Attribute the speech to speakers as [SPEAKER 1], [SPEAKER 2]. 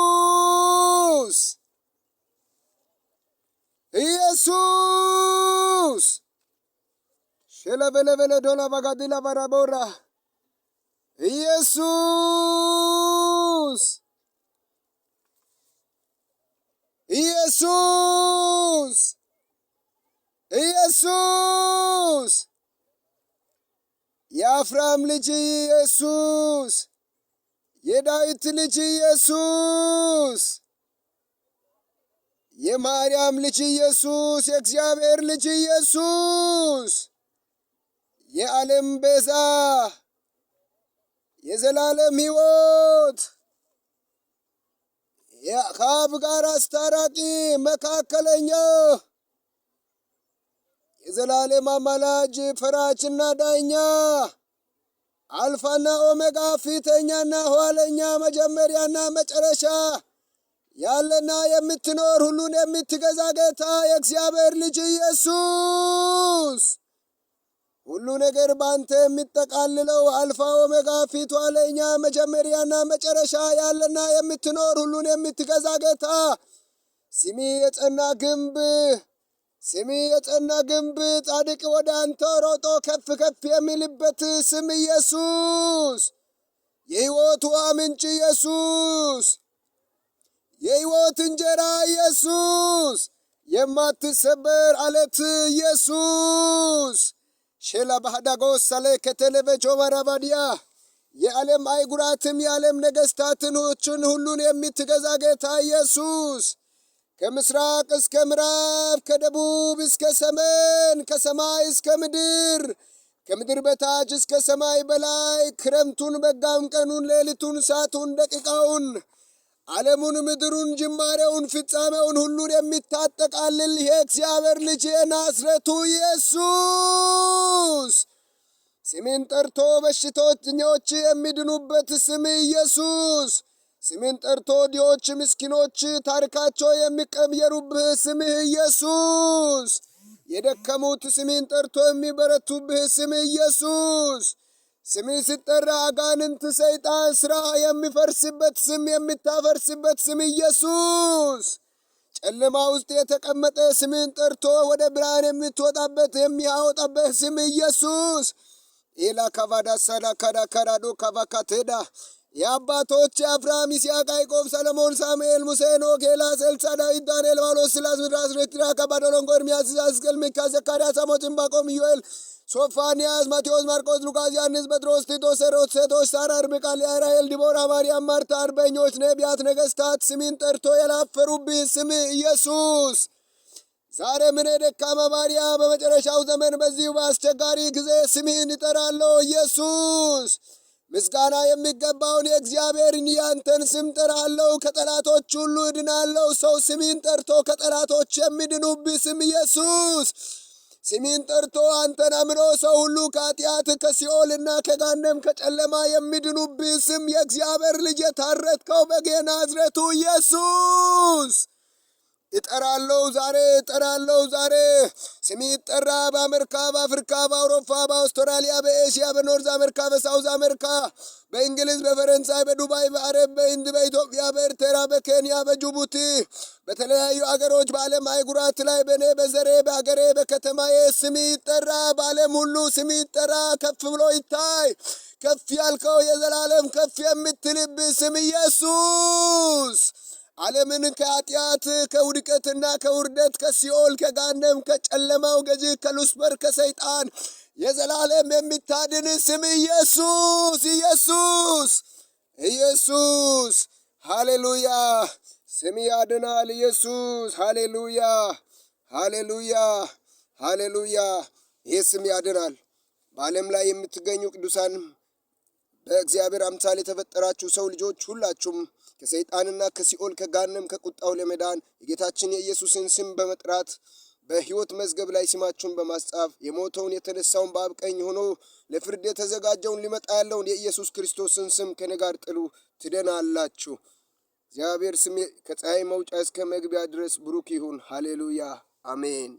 [SPEAKER 1] ኢየሱስ፣ ኢየሱስ። ሸለበለበለ ዶላ ባጋዲላ ባራቦራ። ኢየሱስ፣ ኢየሱስ፣ ኢየሱስ። የአብርሃም ልጅ ኢየሱስ፣ የዳዊት ልጅ ኢየሱስ፣ የማርያም ልጅ ኢየሱስ፣ የእግዚአብሔር ልጅ ኢየሱስ፣ የዓለም ቤዛ፣ የዘላለም ሕይወት፣ ከአብ ጋር አስታራቂ መካከለኛ፣ የዘላለም አማላጅ፣ ፈራጅና ዳኛ፣ አልፋና ኦሜጋ፣ ፊተኛና ኋለኛ፣ መጀመሪያና መጨረሻ፣ ያለና የምትኖር፣ ሁሉን የምትገዛ ጌታ የእግዚአብሔር ልጅ ኢየሱስ፣ ሁሉ ነገር በአንተ የሚጠቃልለው፣ አልፋ ኦሜጋ፣ ፊት ኋለኛ፣ መጀመሪያና መጨረሻ፣ ያለና የምትኖር፣ ሁሉን የምትገዛ ጌታ፣ ስምህ የጸና ግንብ፣ ስምህ የጸና ግንብ፣ ጻድቅ ወደ አንተ ሮጦ ከፍ ከፍ የሚልበት ስም ኢየሱስ፣ የሕይወት ውሃ ምንጭ ኢየሱስ፣ የሕይወት እንጀራ ኢየሱስ፣ የማትሰበር አለት ኢየሱስ። ሼላ ባህዳጎስ ሳሌ ከተለበጆ ባራባዲያ። የዓለም አህጉራትም የዓለም ነገሥታትኖችን ሁሉን የምትገዛ ጌታ ኢየሱስ፣ ከምስራቅ እስከ ምዕራብ፣ ከደቡብ እስከ ሰሜን፣ ከሰማይ እስከ ምድር፣ ከምድር በታች እስከ ሰማይ በላይ፣ ክረምቱን፣ በጋውን፣ ቀኑን፣ ሌሊቱን፣ ሰዓቱን፣ ደቂቃውን፣ ዓለሙን፣ ምድሩን፣ ጅማሬውን፣ ፍጻሜውን ሁሉን የሚታጠቃልል የእግዚአብሔር ልጅ የናዝረቱ ኢየሱስ፣ ስምን ጠርቶ በሽተኞች የሚድኑበት ስም ኢየሱስ፣ ስምን ጠርቶ ድሆች፣ ምስኪኖች ታሪካቸው የሚቀየሩብህ ስምህ ኢየሱስ፣ የደከሙት ስምን ጠርቶ የሚበረቱብህ ስም ኢየሱስ፣ ስምህ ሲጠራ አጋንንት፣ ሰይጣን ስራ የሚፈርስበት ስም፣ የምታፈርስበት ስም ኢየሱስ፣ ጨለማ ውስጥ የተቀመጠ ስምን ጠርቶ ወደ ብርሃን የምትወጣበት የሚያወጣበት ስም ኢየሱስ። ኢላ ካቫዳ ሳዳ ካዳ ካራዶ ካቫካቴዳ። የአባቶች አብርሃም፣ ይስሐቅ፣ ያዕቆብ፣ ሰለሞን፣ ሳሙኤል፣ ሙሴ፣ ኖክ፣ ኤላስ፣ ኤልሳ፣ ዳዊት፣ ዳንኤል፣ ጳውሎስ፣ ሲላስ፣ ሚድራስ፣ ሬትራ፣ ከባዶሎንጎ፣ ኤርምያስ፣ ሕዝቅኤል፣ ሚክያስ፣ ዘካርያስ፣ አሞጽ፣ ዕንባቆም፣ ኢዮኤል፣ ሶፋንያስ፣ ማቴዎስ፣ ማርቆስ፣ ሉቃስ፣ ዮሐንስ፣ ጴጥሮስ፣ ቲቶስ፣ ሄሮድስ፣ ሴቶች፣ ሳራ፣ ርብቃ፣ ልያ፣ ራሔል፣ ዲቦራ፣ ማርያም፣ ማርታ፣ አርበኞች፣ ነቢያት፣ ነገሥታት ስምን ጠርቶ ያላፈሩብህ ስም ኢየሱስ፣ ዛሬ ምን ደካማ ባሪያ በመጨረሻው ዘመን በዚሁ በአስቸጋሪ ጊዜ ስምህን እጠራለሁ። ኢየሱስ፣ ምስጋና የሚገባውን የእግዚአብሔርን ያንተን ስም ጠራለሁ። ከጠላቶች ሁሉ እድናለሁ። ሰው ስምህን ጠርቶ ከጠላቶች የሚድኑብህ ስም ኢየሱስ፣ ስምህን ጠርቶ አንተን አምኖ ሰው ሁሉ ከኃጢአት፣ ከሲኦልና ከገሃነም፣ ከጨለማ የሚድኑብህ ስም፣ የእግዚአብሔር ልጅ የታረድከው በግ የናዝሬቱ ኢየሱስ፣ እጠራለሁ ዛሬ፣ እጠራለሁ ዛሬ። ስም ይጠራ በአሜሪካ፣ በአፍሪካ፣ በአውሮፓ፣ በአውስትራሊያ፣ በኤሽያ፣ በ North America፣ በ South America፣ በእንግሊዝ፣ በፈረንሳይ፣ በዱባይ፣ በአረብ፣ በህንድ፣ በኢትዮጵያ፣ በኤርትራ፣ በኬንያ፣ በጅቡቲ፣ በተለያዩ አገሮች፣ በዓለም አህጉራት ላይ፣ በእኔ፣ በዘሬ፣ በአገሬ፣ በከተማዬ ስም ይጠራ። በዓለም ሁሉ ስም ይጠራ፣ ከፍ ብሎ ይታይ። ከፍ ያልከው፣ የዘላለም ከፍ የምትልብ ስም ኢየሱስ፣ ዓለምን ከኃጢአት፣ ከውድቀትና ከውርደት፣ ከሲኦል፣ ከገሃነም፣ ከጨለማው ገዢ ከሉሲፈር፣ ከሰይጣን የዘላለም የሚታድን ስም ኢየሱስ፣ ኢየሱስ፣ ኢየሱስ። ሃሌሉያ! ስም ያድናል ኢየሱስ። ሃሌሉያ፣ ሃሌሉያ፣ ሃሌሉያ! ይህ ስም ያድናል። በዓለም ላይ የምትገኙ ቅዱሳን፣ በእግዚአብሔር አምሳል የተፈጠራችሁ ሰው ልጆች ሁላችሁም ከሰይጣንና ከሲኦል፣ ከገሃነም፣ ከቁጣው ለመዳን የጌታችን የኢየሱስን ስም በመጥራት፣ በሕይወት መዝገብ ላይ ስማችሁን በማስጻፍ፣ የሞተውን፣ የተነሳውን፣ በአብ ቀኝ ሆኖ ለፍርድ የተዘጋጀውን፣ ሊመጣ ያለውን የኢየሱስ ክርስቶስን ስም ከኔ ጋር ጥሩ፣ ትድናላችሁ። እግዚአብሔር ስም ከፀሐይ መውጫ እስከ መግቢያ ድረስ ብሩክ ይሁን። ሃሌሉያ፣ አሜን።